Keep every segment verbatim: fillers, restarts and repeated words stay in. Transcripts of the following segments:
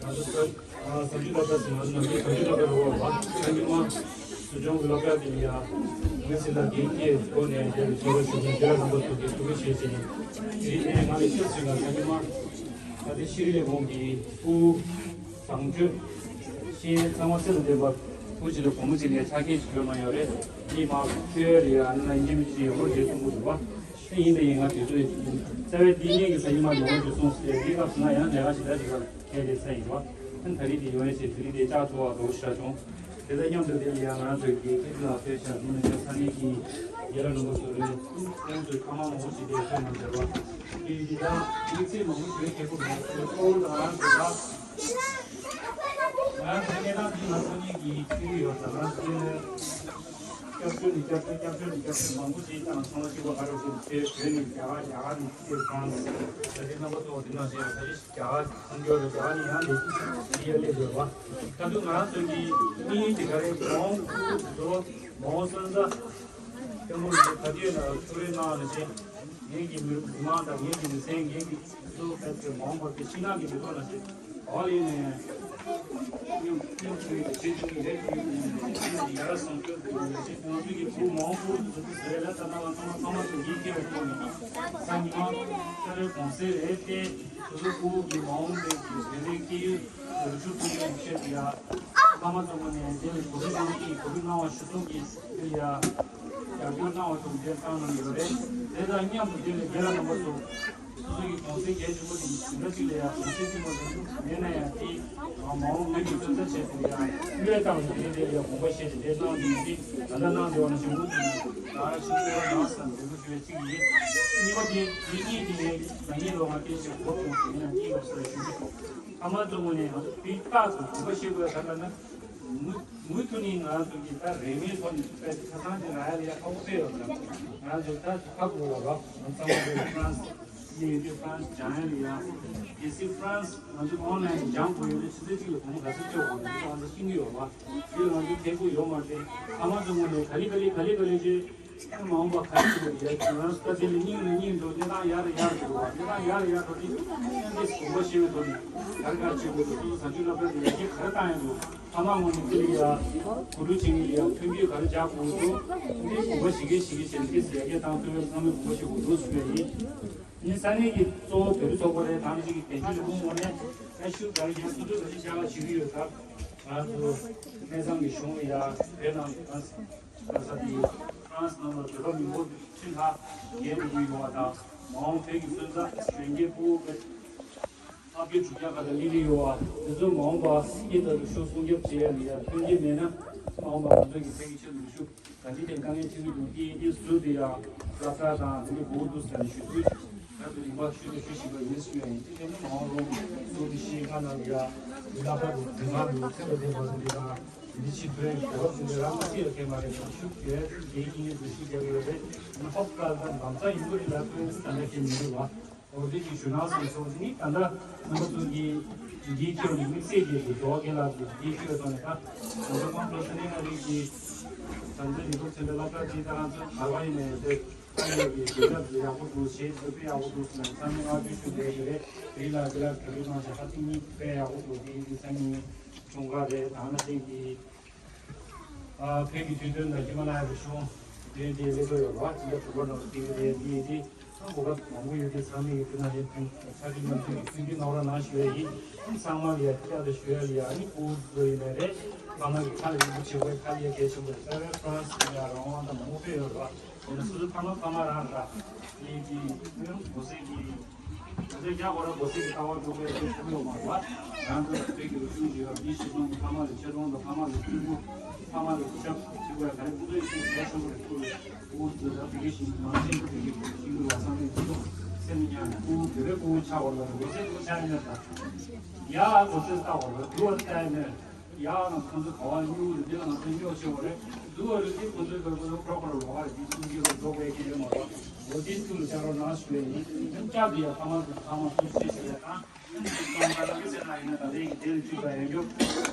ང་ཚོ་ས་ཨ་ས་འཇུ་སློབ་གྲྭ་ཟེར་ན་ང་ཚོ་ས་འཇུ་སློབ་གྲྭ་རུ་བ་ས་འཇུ་མ་སུ་ཇོང་གི་སློབ་གྲྭ་དེ་ཡ་ངོས་ཟིན་ལ་རྒན་གྱི་སྒོ་ནས་དེར་ཆོས་ར་ཞུ་མཁན་རྒན་ལགས་རྣམ་པ་ཚོ་གིས་ཐུགས་རྗེ་ཆེ་ཞུ་ཡིན། དེའི་ཐད་ནས་ང་ལ་ཤེས་སོང་ན་ས་འཇུ་མ་ད་ལྟའི་ཤེས་རིག་ལས་ཁུངས་ཀྱི་ཕྲུ་གུ་བཟང་སྤྱོད་ཤེས་ཡོན་གཙང་མ་ཚད་དང་ལྡན་པ་ཕྲུ་གུ་ཅིག་ལ་སྒོར་མོ་ཅིག་ལས་ཆ་རྐྱེན་ཞིག་ཡོད་མ་ཡོད་རེད། དེའི་མ་ཆོས་ཡ་ལ་ཡ་ཨ་ནི་ལ་ཡིན་གཅིག་མིན་གཅིག་ཡོད་རེད་གསུང་གི་འདུག་བ། དེ་ཡིན་པ་ཡིན་ང་དུས་ཚོད་རྩ་བའི་འདི་ངེད་ཀྱི་ས་ཉི་མ་ལོ་ངོ་དུ་སོང་ཟེར་དེའི་སྐབས་སུ་ང་ཡང་ལས་ཀ་ཞེ་དྲག་ཞིག་ལ་ཁྱེད་ལས་ས་ཡིན་བ། ཨ་ནི་ད་རེས་དེ་ཡོང་ཡས་ཟེར་དུས་རིག་དེ་ལྕགས་ཚོ་བ་རོགས་ཞེ་དྲག་བྱུང་། དེ་དང་མཉམ་དུ་དེ་ལ་ཡང་ང་རང་ཚོའི་གི་ཁྱེད་ལ་ཕེབས་ཤག་དེ་ནས་ས་གནས་ཀྱི་རྒན་ལགས་རྣམ་པ་ཚོ་རེད། ཁོང་ཚོའི་ཕ་མ་མང་པོ་ཞིག་དེ་ཐོན་གནང་འདུག་བ། དེ་ཡིན་དུས་ད་དམིགས་བསལ་མང་པོ་ཞིག་ཁྱེད་ཁོ་མ་ཚོའི་ཁོ་བོ་དང་ང་ཚོ་ད། ང་ཚོ་གནས་སྟངས་འདི་ང་ཚོ་གཉིས་ཀྱིས་ཁྱེར་གྱི་ཡོད་ཙང་ང་ཚོ་སྐྱབས་བཅོལ་ནས་སྐྱབས་བཅོལ་སྐྱབས་བཅོལ་ནས་སྐྱབས་བཅོལ་མང་པོ་ཞིག་དང་ཚང་མ་གཅིག་པ་ག་རེ་ཟེར་ཚེ་བོད་ནས་རྒྱ་གར་རྒྱ་གར་ནས་ཚེ་ཧྥ་རན་སི་ད་ལྟའི་རྣམ་པ་ཚོ་འདི་ནང་བཞིན་ད་རེས་རྒྱ་གར་མཐོང་རྒྱུ་རེད། རྒྱ་གར་ནས་ཡང་ལས་ཀྱི་ཡ་སླེབས་ཡོད་པ། ད་དུང་ང་ཚོ་གི་དམིགས་ཡུལ་དེ་ག་རེ་མང་པོ་འགྲོ་མང་སོན་ས་སྐྱོ་མོ་རེད། ད་དུས་ན་ཐུགས་རེ་གནང་ནས་བྱས། ངེད་ཀྱི་མི་མི་མང་དང་ངེད་ཀྱི་མི་སེར་ངེད་ཀྱི་སོ་སོ་ཕལ་ཆེར་མང་བར་དུ་ཕྱི་ནང་གི་མི་ཐོག་ལ་ཞིག་ག་བ་ལས་ནས་སྙོམས་སྙོམས་ཆུང་བའི་ཆེད་དུ་ལས་ཀྱི་ཡ་ར་སྲུང་སྐྱོབ་ཀྱི་ལས་བྱེད་ང་ཚོ་གི་བུ་མང་པོ་འཛུགས་སྐྲུན་བཟོས་ལ་ད་ལྟ་བ་ཚང་མ་ཚང་མ་དུ་ཡིད་སྐྱོ་བའི་ཐོག་ནས་ས་ཉི་མ་ས་རའི་གོང་གསལ་རེད་དེ་སོ་སོ་ཕྲུ་གུ་གི་མ་འོངས་པའི་གི་བོད་རིགས་སྐྱེས་ཡུལ་ལོ་ཆུང་ཐུབ་པའི་ཆེད་དུ་ཡ་ཕ་མ་ཚོ་ནས་དེ་ལ་གོ་སྒྲིག་གནང་གི་གོ་སྒྲིག་གནང་བ་ཞུ་གསུང་གི་དེ་ཡ། རྒྱབ་སྐྱོར་གནང་བ་སོགས་འདིར་བཏང་གནང་ཡོད་རེད། དེ་དང་མཉམ་དུ་དེ་ལས་རྒན་ལགས་རྣམ་པ་ཚོ་སོ་སོ་ཡི་གོང་ཚད་གལ་ཆེན་པོ་དེ་འཛིན་གྲྭ་གཅིག་ལ་ཡང་གོང་ཚད་ཆེན་པོ་དེ་མེད་ན་ཡང་དེ་མ་འོངས་བོད་ཀྱི་སོན་རྩ་ཆེད་དུ་ཡང་བློས་བཏང་ནས་དེ་འདྲའི་ཡང་དགོངས་པ་བཞེས་ཏེ་འདྲེ་གནང་དེ་ཡིན་ཏེ་ད་ལྟ་གནང་བདེ་བ་ན་གཞུང་གི་ད་ཤུགས་ཆེ་བ་གནང་ཟེར་ནས་འབོད་སྐུལ་ཞུ་བའི་གཅིག་ཡིན། གཉིས་པ་དེ་དེ་གཉིས་དེ་ནས་ང་གཉིས་ལོ་ང་སྐད་ཆ་གོ་བྱུང་དེ་ནས་གཉིས་ལོ་སར་ཞུ་གི་འདུག་ཕ་མ་ཚོ་ངོས་ནས་ང་ཚོ་དེ་རྟག་ཏུ་དགོངས་པ་བཞེས་དགོས་ད་ལྟ་ན། མུ་མུ་མཐུད་ནས་ང་ཚོ་གི་ད་རེས་མོས་ཐོག་ནས་ཆུ་ཚོད་ཆ་ཚང་དེ་ང་ཡ་ལ་ཡ་ཁག་པོ་དཔེ་ཡོད་ལ། ང་ཚོ་ད་ཁག་པོ་བ་རོགས་ང་ཚང་མ་ཚོ་ཧྥ་རན་སི་ཡིན་ཡོད་དུས་ཧྥ་རན་སི་སྦྱང་ཡ་ལ་ཡ་གལ་སྲིད་ཧྥ་རན་སི་ང་ཚོ་ཨོན་ལན་སྦྱང་དགོས་ཡོད་ན་ཆུ་ཚོད་གཅིག་ལ་སྒོར་མོ་ག་ཚོད་སྤྲད་དགོས་རེད་ང་ཚོ་ཤེས་ཀྱི་ཡོད་བ། དེ་ང་ཚོ་ཐད་ཁུར་ཡོད་མ་རེད། ཕ་མ་ཚོ་ངོས་ནས་ག་ལེ་ག་ལེ་ག་ལེ་ག་ལེ་བྱས། མ་འོངས་པ་ག་རེ་བྱེད་དགོས་ཡ་ང་རང་སྐབས་དེ་ལ་སྙིང་ནས་སྙིང་འདོད་གནས་སྟངས་ཡར་ཡར་འགྲོ་བ་གནས་སྟངས་ཡར་ཡར་འགྲོ་དུས་སེམས་ཀྱི་གོམས་པ་ཤེས་པའི་ཐོག་ནས་ག་རེ་ག་རེ་བྱེད་དགོས་འདུག་སོ་སོ་བཟང་སྤྱོད་སློབ་གྲྭ་དེ་ཡར་རྒྱས་ག་རེ་བཏང་ཡ་འདུག་ཕ་མ་ངོས་ནས་དེ་ལ་ཡ་གོ་སྒྲིག་བྱེད་མཁན་ལ་ཡ་མཐུན་འགྱུར་ག་རེ་རྒྱག་དགོས་འདུག་འདི་གོམས་པ་ཞིག་གིས་ཞིག་གིས་བྱས་ནས་ཏོག་ཙམ་ཡར་རྒྱས་བཏང་ཐུབ་པའི་བསམ་བློའི་གོམས་པ་ཞིག་དགོས་འདུག་ཟེར་བ་ཡིན། ངས་ས་གནས་ཀྱི་གཙོ་བོ་བོད་རིགས་ཚོགས་པ་རེད་དང་ཅིག་གི་དེ་ཚོའི་ལས་ཁུངས་ངོས་ནས་ཨ་ཤུ་ག་རེ་བྱས་ཐུབ་ཐུབ་ག་རེ་བྱ་བ་བྱེད་ཀྱི་ཡོད་ད། ང་ཚོ་སྨན་བཟང་གི་གཞུང་ལ་ཡ་བོད་ནང་གང་ས་ས་དེ་ཧྥ་རན་སི་ནང་ལ་བོད་པ་མི་འབོར་ཁྲི་ལྷག་རྒྱས་འགྲོ་གི་ཡོད་པ་དང་མ་འོངས་བོད་ཀྱི་སོན་རྩ་གཞོན་སྐྱེས་ཕྲུ་གུ་ལྔ་བརྒྱ་དྲུག་བརྒྱ་ག་ལ་སླེབས་ཀྱི་ཡོད་པ་དེ་ཚོ་མ་འོངས་པ་སྐྱེས་ལྟ་བུ་ཤུགས་སྲུང་སྐྱོབ་བྱེད་ཡ་ལ་ཡ་མཐུན་རྐྱེན་མེད་ན་མ་འོངས་པ་ང་ཚོ་གི་བོད་ཀྱི་ཆེད་དུ་ཤུགས། ད་འདི་དེ་དཀའ་ངལ་ཆེ་ཤོས་དང་དེ་དེ་ཟུར་དེ་ཡང་སློབ་གྲྭ་དང་དེ་འདྲ་དགོས་འདུག་ཟེར་ནས་ཞུ་དུས་ད་དུ་རིམ་པ་ཞུ་དུ་ཞུ་བཞིན་པ་ཡིན་ཞུ་ཡ་ཡིན། དེ་དེ་ནི་མ་འོངས་རུང་ཟུར་དེ་ཤེས་ཁ་ན་ཡ་སློབ་གྲྭ་དུ་དེ་ག་དུ་ཚེ་ལ་དེ་བ་དེ་དང་འདི་ཕྱི་དོན་གོ་བ་དེ་རང་མ་སྲིད་ཡ་གལ་མ་རེད་ཟེར་ཞུ་གི་ཡོད། དེ་ཡིན་ནས་ཟུར་ཞུ་རྒྱག་གི་ཡོད་རེད། ཨ་ནི་ཧོབ་ཀ་ད་འདམ་ས་ཡིན་དགོས་རེད་ལ་ཐོས་ད་ལྟ་ཁྱེད་མི་འདུག་བ། འོ་དེ་ཅིག་ཞུ་ན་བསམ་སོང་། དེ་ནི་ད་ལྟ་རྣམ་པ་ཚོ་གིས་འདིའི་ཁྱེད་ཀྱི་དམིགས་བསལ་གྱི་འགྲོ་བ་ཀུན་ལ་གི་འདིའི་ཁྱེད་ཚོ་ནས་ད་ང་ཚོ་ཀོང་ཀྲོ་ས་གནས་ཁ་རིགས་ཀྱི་ད་ཚོ་ཉི་ཤུ་ཚན་པའི་སློབ་གྲྭ་གཅིག་ད་ང་ཚོ་ག་བ་ཡིན་ནས་དེ་ཁ་ཡོད་ཀྱི་དུས་རབས་ཀྱི་ཡག་པོ་འདུག་ཞེས་དཔེ་ཡག་པོ་འདུག་ཟེར་ནས་ཚང་མས་བསྔགས་བརྗོད་ཞུ་བསྡད་ཀྱི་རེད། དེ་ལ་དེ་ལ་གྲོས་མོལ་གནང་བྱས་ཧ་ཅང་གཉིས་དཔེ་ཡག་པོ་འདུག་དེ་ཡིན་དུས་ཚང་མས་གྲོང་ཁ་རེད་ད་ང་ན་ཅན་གྱི། ཨ་བོད་ཀྱི་དུས་སྟོན་དང་ཧི་མ་ལ་ཡ་རི་གཞུང་དེ་དེ་སླེབས་འགྲོ་ཡོད་པ་ཅི་འདྲ་གྲུབ་པ་ནང་དེ་གི་རེད་དེ་དེ་ཨ་གོ་སྐབས་མང་པོ་ཡོད་དེ་ཚང་མས་ཡོད་དེ་ན་རེད་དེ་ཆ་རྒྱུས་མ་ཐུབ་ཀྱི་ཐུགས་རྒྱུས་གནང་རོགས་གནང་ཞུ་ཡ་ཡིན། ཚང་མ་ལ་ཡ་ཐུགས་རྒྱུས་ཞུ་ཡ་ལ་ཡ་ཨ་ནི་ཕྲུ་གུ་ཚོ་ཡིན་ནའི་རེད། ཕ་མ་གི་ཁ་ལ་ཡིད་དགུ་བྱེད་དགོས་ཁ་ལ་ཡ་གལ་ཆེན་པོ་རེད། ས་ཡ་ཧྥ་རན་སི་ཡ་རང་དབང་དང་མང་པོ་སྤེལ་ཡོད་རེད་བ། དེ་ནས་སོ་སོ་ཕ་མ་ཕ་མ་རང་ར་ཡིན་གྱི་ཡང་གོ་སྲིད་ཀྱི། ང་ཚོས་རྒྱ་གར་གོ་སྲིད་ཀྱི་ལྟ་བ་སྒྲུབ་པའི་ཆེད་དུ་ཡོང་བ་རེད་བ། ང་ཚོ་བོད་ཀྱི་རིག་གཞུང་ཞིག་ཡོད་པ་འདི་ཤེས་སོང་གི་ཕ་མ་ལ་ཆེ་མཐོང་དང་ཕ་མ་ལ་སྐྱིད་པོ་ཕ་མ་ལ་སྐུ་ཞབས་ཞུ་དགོས་ག་རེ་ཁོང་ཚོས་ཤེས་གལ་ཆེན་པོ་རེད། ཁོ་ལ་ཁོ་ཚོས་ད་བོད་སྐད་ཤེས་མང་ཆེན་གྱི་བོད་སྐད་ཤེས་ཀྱི་རེད་བ། སང་ཉིན་ཁོ་ཚོ་སེམས་ཉར་ནས་ཁོ་བོད་པའི་ཁོ་བོ་ཆགས་པ་ལ་གོ་སྲིད་ཁོ་ཆགས་ཡིན་ན་ད་ཡ་གོ་སྲིད་ལྟ་བ་ལ་དུ་བ་ལྟ་ཡིན་ན། ཡང་ང་ཚོ་ག་བ་སྨྱུག་རེད། འདི་ལ་ང་ཚོ་སྨྱོ་ཆེ་བ་རེད། འདུག་བ་རེད། འདི་ཁོ་ཚོའི་བོད་པ་ཚོ་ཁྲོ་ཁོ་ར་ལོག་རེད། འདི་ཚོ་འདི་རུ་འགྲོ་བའི་ཁྱེད་ལས་མ་གཏོགས་འོ་འདི་ཚུར་ལ་བཅར་རོགས་གནང་ཞུ་ཡ་ཡིན། འདི་བཅར་དུ་ཡ་ཕ་མ་ཚོ་ཚང་མ་ཚུར་བཤད་ཞུ་ཡ་དང་། ཚང་མ་ལ་ཚེ་ན་ཡིན་ན་ད་ལྟའི་གི་དེ་ལ་བཅུག་པ་ཡོད་རྒྱུ་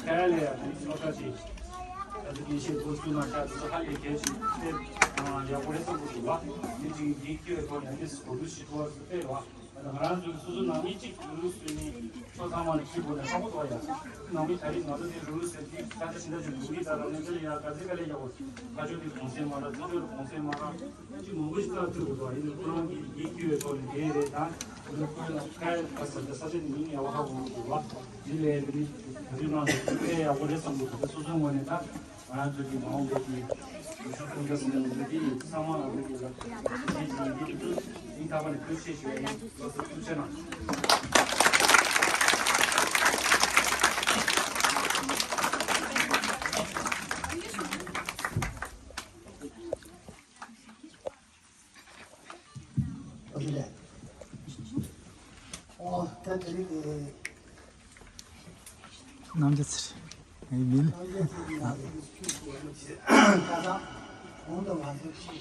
ག་ལ་ཡ་འདི་སློབ་གྲྭ་ཆེ་ད་ཚོ་དགེ་བཤེས་སྒོ་བཙུགས་ན་ཆ་དེ་ཚོ་ཧ་ལས་གལ་ཆེ་དེ་ཡག་པོ་རེད་བསམ་གྱི་འདུག་བ། འདི་ཅིག་འདི་སྐྱོ་བའི་ཐོག་ནས་འདི་གོ་བསྡུར་ཞིག་ཐུབ་པ་ཚོ་སྤེལ་བ། ང་རང་ཚོའི་སོ་སོ་ནང་མི་གཅིག་རུལ་སུངས་ནས་ཕྱོགས་ཚང་མ་ནས་ཁྲིད་དགོས་ནས་ཁག་པོ་འདུག་ཡ། ནང་མི་ད་རེས་ང་ཚོ་དེ་རུལ་སུངས་དེ་ས་ཆ་ཕྱི་འདྲ་ཅིག་འདུག་གི་ད་རང་ནས་དེ་ལ་ཡ་ག་ཚོད་ག་ལས་ཡག་པོ་ཁ་ཕྱོགས་དེ་གོང་སེང་མ་རག་ཚོགས་འདུར་གོང་སེང་མ་རག་ཅིག་མང་པོ་ཞིག་ལྟ་ཐུབ་དགོས་འདུག་ཡིན་ནའི་ཁོ་རང་གི་ཡིད་སྐྱོ་བའི་ཐོག་ནས་དེ་རེད་ད། འདི་ཁོའི་ལ་ཁ་ཡ་ག་ས་ད་ས་ཆ་དེ་མིང་ཡག་པོ་ཧ་གོ་མི་འདུག་བ། དེ་ལས་མི་ད་དུས་ནང་དེ་ཁོའི་ཡག་པོ་རེད་བསམ་གི་འདུག་ད་སོ་སོའི་ངོས་ནས་ད། ང་ཚོ་གི་མ་འོངས་པའི་གི་ཡུལ་ཤུལ་ཀུན་དགའ་ཟེར་ནས་འདི་ཡི་ཚང་མ་ལ་འདི་གི་ལ་ཞེས་ཀྱི་འདི་དུས་ཚོད་ཡིན་ཐག་པ་ནས་ཐུགས་རྗེ་ཆེ་ཞུ་ཡ་ཡིན། ལགས་སོ་ཐུགས་རྗེ་གནང་། ཨོ་ད་དེ་རིང་གི་རྣམ་རྒྱལ་ཚེ་རིང་ངའི་མིང་ལ། རྣམ་རྒྱལ་ཚེ་རིང་ལགས་ཀྱི་ཆོས་ཀྱི་འོ་ཆེ་ཁ་སང་གོང་དུ་ང་ཚོ་ཆེ་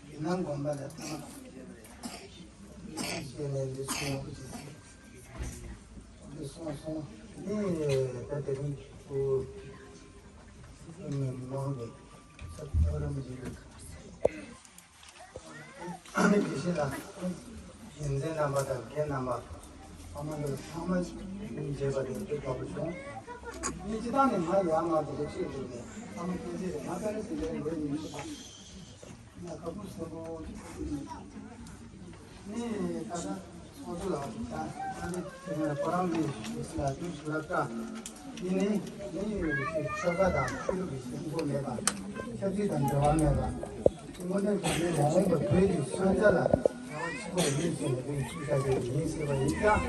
ཡིན་ནམ་དགོན་པ་ལ་ཐང་དང་བྱས་པ་རེད། ཞེས་ནས་འདི་སོང་བ་ཅི་འདི་སོང་སོང་ནི་ད་དེ་རིང་ཁུ་མི་མང་གི་ཚབ་ཚབ་རམ་གྱི་རིགས། ཨ་ནི་དགེ་བཤེས་ལགས། ཡོན་ཏན་རྣམ་པ་དང་རྒན་རྣམ་པ། ཨ་མ་འདི་ཚང་མ་མཇལ་བ་དེ་དཔེ་དགའ་པོ་བྱུང་། ངས་སྤྱི་བཏང་ནས་ང་ཡར་མར་དེ་འདྲ་བྱེད་འདུག་ནས་ཨ་མ་སྐད་ཆ་རེད། ང་ད་རེས་དེ་འདྲའི་ལོས་ཉིན་ཞིག་ང་ཁ་ཁུ་སེར་པོ་ནས་ད་ལྟ་ཚོགས་གཙོ་ལགས་ད་ད་ནི་དེ་ནས་ཁོ་རང་གི་ལ་དུས་སུ་ལབ་ཀ་ཡིན་ནི་ནི་ཆོལ་ཁ་དང་ཆོས་ལུགས་ཀྱི་ཞེན་ཁོག་མེད་པ། ཆབ་སྲིད་དང་འབྲེལ་བ་མེད་པ། སྔོན་ཐོན་གྱི་མི་མ་འོངས་པ་བོད་ཀྱི་སོན་རྩ་ལ་རེ་བ་ཆེན་པོ་ཡོད་ཟེར་ནས་ངས་ཞུ་བྱ་རྒྱུ་ཡིན་ཟེར་བ་ཡིན་ཙང་།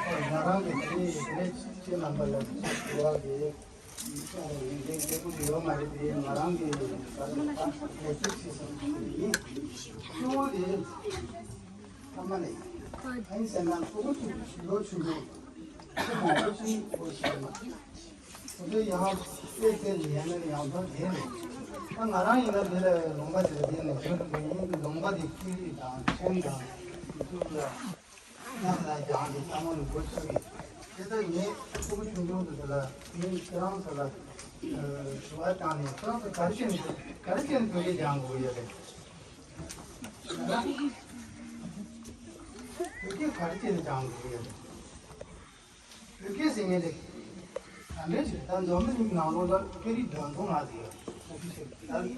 ང་རང་གི་དེ་རིང་དེ་ནས་ཁྱེད་རྣམ་པ་ལ་ཞུ་བ་གི་ཡིན་ཙང་ཡིན་ཙང་སྐད་ཆ་ཡོད་མ་རེད་དེ། ང་རང་གི་ད་ལྟ་ད་གོ་ཚིག་ཅིག་བསམ་གྱི་ཡིན། གཙོ་བོ་དེ་ཨ་མ་ནས་ཨ་ཡིན་ཟེར་ན་གཙོ་བོ་ཆུང་ལོ་ཆུང་ཆུང་ཁྱེད་མང་པོ་ཅིག་གོ་ཤེས་མ། ཁོ་ཚོས་ཡང་དཔེ་དེ་ཡན་ལ་ཡང་ཐོག་དེ་རེད། ད་ང་རང་ཡིན་ན་དེ་ལ་ལུང་པ་དེ་ལ་བསྡད་ནས་བྱོན་ཐུབ་པ་ཡིན། ལུང་པ་དེ་ཀི་རི་དང་ཁྲེང་དང་དེ་ཚོ་ལ་ཡང་ལ་ཡང་དེ་ཚང་མ་ལུང་པ་ཚུགས་ཀྱི། དེ་ལྟར་ངས་ཕྲུ་གུ་ཆུང་ཆུང་དེ་ཚོ་ལ་ངས་ཁྱེད་རང་ཚོ་ལ་ཞུ་བ་བཏང་ནས་ཁྱེད་རང་ཚོ་ག་རེ་བྱས་ནས་ག་རེ་བྱས་ནས་བོད་སྐད་སྦྱང་དགོས་ཡོད་རེད། བོད་སྐད་ག་རེ་བྱས་ནས་སྦྱང་དགོས་ཡོད་རེད། བོད་སྐད་ཟེར་མཁན་དེ་ག་འདྲ་ཞིག་ད་འཛམ་བུ་གླིང་ནང་ལོགས་ལ་སྐད་རིགས་འདོན་ཐུང་ང་ཟེར་ཡོད།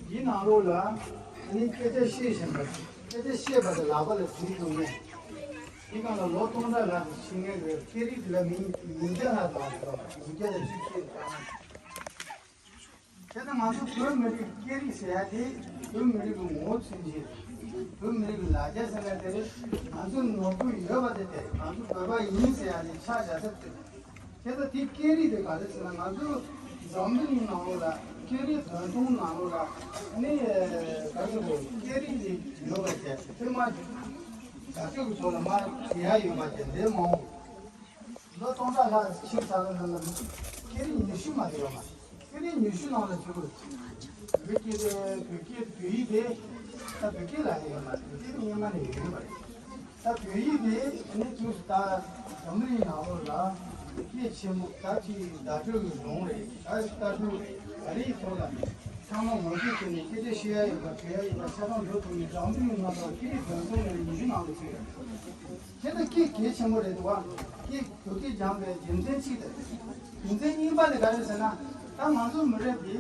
འདིའི་ནང་ལོགས་ལ་ནི་སྐད་ཆ་བཤད་བཞིན་པ། སྐད་ཆ་བཤད་པ་དང་ལག་པ་ལ་དུས་ཐུང་ངེས། དེ་གང་ལ་ལོ་སྟོང་ཕྲག་ལྷག་ཙམ་ཕྱིན་མཁན་རེད། སྐད་རིགས་དེ་ལ་མིང་ཉིས་བརྒྱ་ལྷག་ཙམ་ཡོད། ཉིས་བརྒྱ་དང་བཅུ་བཞི་ཙམ། དེ་ལྟར་ང་ཚོ་བོད་མི་རིགས་སྐད་རིགས་ཟེར་ཡ་དེ་བོད་མི་རིགས་ཀྱི་ངོ་བོ་མཚོན་བྱེད། བོད་མི་རིགས་ཀྱི་ལ་རྒྱ་ཟེར་ན་དེ་རེད། ང་ཚོ་ནོར་བུ་ཡོད་པ་དེ་དེ་རེད། ང་ཚོ་བོད་པ་ཡིན་ཟེར་ཡ་དེ་ཆ་བཞག་ས་དེ་རེད། དེ་ལྟར་དེ་སྐད་རིགས་དེ་ག་རེ་ཟེར་ན་ང་ཚོ་འཛམ་བུ་གླིང་ནང་ལོགས་ལ་སྐད་རིགས་འདོན་ཐུང་ནང་ལོགས་ལ་ནི་ག་རེ་ཟེར་དགོས། སྐད་རིགས་དེ་ཡོད་པ་དེ་དེ་མ་བརྒྱ་ཕྲག་གི་ཐོག་ལ་མ་ཟེར་ཡ་ཡོད་པ་དེ་འདྲའི་མང་བོ། ལོ་སྟོང་ཕྲག་ལྷག་ཕྱིན་ཚར་བའི་ནང་ལ་སྐད་རིགས་ཉི་ཤུ་མ་གཏོགས་ཡོད་མ་རེད། སྐད་རིགས་ཉི་ཤུ་ནང་ལ་ཚུད་དགོས། བོད་སྐད་དེ་བོད་སྐད་བོད་ཡིག་དེ་ད་བོད་སྐད་ལ་ཡོད་མ་རེད། བོད་སྐད་དེ་སྔོན་མ་ནས་ཡོད་མ་རེད། ད་བོད་ཡིག་དེ་ནི་དུས་སུ་ད་འཛམ་གླིང་ནང་ལོགས་ལ་སྐད་ཆེན་པོ་ད་ཅིག་བརྡ་སྤྲོད་ཀྱི་ལུང་རེད། ད་ལྟ་དུས་ད་རེས་ཐོག་ལ་ཚང་མ་ངོ་སྤྲོད་བྱས་ནས་སྐད་ཆ་བཤད་ཡ་ཡོད་པ་བྲིས་ཡ་ཡོད་པ་ཆ་ཚང་འགྲོ་ཐུབ་ནས་འཛམ་གླིང་ནང་ལ་སྐད་རིགས་འདོན་ཐུང་ནས་ཉི་ཤུ་ནང་ལ་ཚུད་ཡོད། དེ་ལྟར་སྐད་གལ་ཆེན་པོ་རེད་འདུག་བ། སྐད་བོད་སྐད་སྦྱངས་པའི་རྒྱུ་མཚན་གཅིག་དང་། རྒྱུ་མཚན་གཉིས་པ་དེ་ག་རེ་ཟེར་ན། ད་ང་ཚོ་མི་རབས་འདི་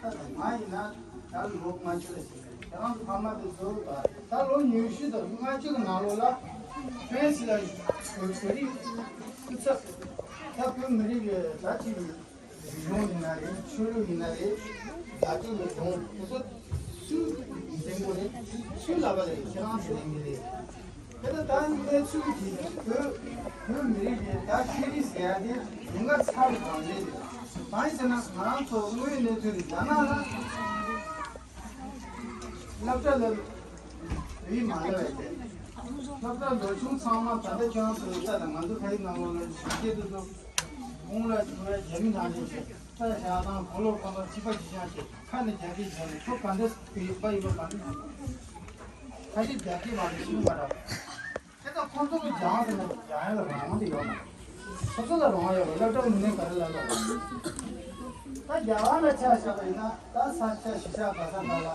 ད་ང་ཡིན་ན་ད་ལོ་ལྔ་བཅུ་ལ་ཕྱིན་པ་རེད། ཁྱེད་རང་ཚོ་ཕ་མ་དེ་ཚོ་ད་ལོ་ཉི་ཤུ་དང་ལྔ་བཅུ་གི་ནང་ལོགས་ལ་ཕན་སི་ལ་བོད་རིགས་སྐུ་ཚབ་ད་བོད་མི་རིགས་ཀྱི་ད་ཅིག་རིག་གཞུང་ཡིན་ན་རེད། ཆོས་ལུགས་ཡིན་ན་རེད། བརྡ་སྤྲོད་ཀྱི་སྒྲུང་དེ་ཚོ་སུས་འཛིན་དགོས་རེད། སུའི་ལག་པ་ལ་རེད། ཁྱེད་རང་ཚོ་ལེན་གྱི་རེད། དེ་ལྟར་ད་གནས་ཚུལ་དེ་བོད་བོད་མི་རིགས་ཀྱི་ད་ཤེས་རིག་ཟེར་ཡ་དེ་ཉེན་ཁ་ཚ་བའི་གྲངས་རེད། གང་ཡིན་ཟེར་ན་ང་རང་ཚོ་དངོས་ཡོད་གནས་ཚུལ་རེད། རྒྱ་ནག་ལ་སློབ་གྲྭ་ལ་བོད་ཡིག་མ་བསླབ་ཡ་དེ། སློབ་གྲྭ་ལོ་ཆུང་ཚང་མ་ད་ལྟ་ཁྱེད་རང་ཚོ་ལྟ་དང་། ང་ཚོ་ཕ་ཡུལ་ནང་ལོགས་ལ་གཞོན་སྐྱེས་དེ་ཚོ་དགུང་ལ་བཅུ་བ་རྒྱ་མི་ནང་བཞིན་བྱས་ས་བཞག་དང་གོ་ལོག་ཁ་པར་གཅིག་པ་གཅིག་རྐྱང་བྱས་ཁ་ནས་རྒྱ་སྐད་བྱས་ནས་ཁྱོད་ག་འདྲ་ཡིན་པ་ཡིན་པ་ག་འདྲ་ཁ་ཤས་རྒྱ་སྐད་མ་རེད་ཤེས་མ་རེད། དེ་ལྟར་ཁོང་ཚོ་གི་སྦྱངས་ཟེར་ན་སྦྱང་ཡ་ལ་རང་དབང་དེ་ཡོད་མ་རེད། སོ་སོ་ལ་རང་དབང་ཡོད་རེད། སློབ་གྲྭ་མི་སྣས་ག་རེ་ལབ་ལབ་རེད། ད་རྒྱ་གར་ལ་ཆ་བཞག་པ་ཡིན་ན་ད་ས་ཆ་གཞིས་ཆགས་ག་ས་ག་ལ།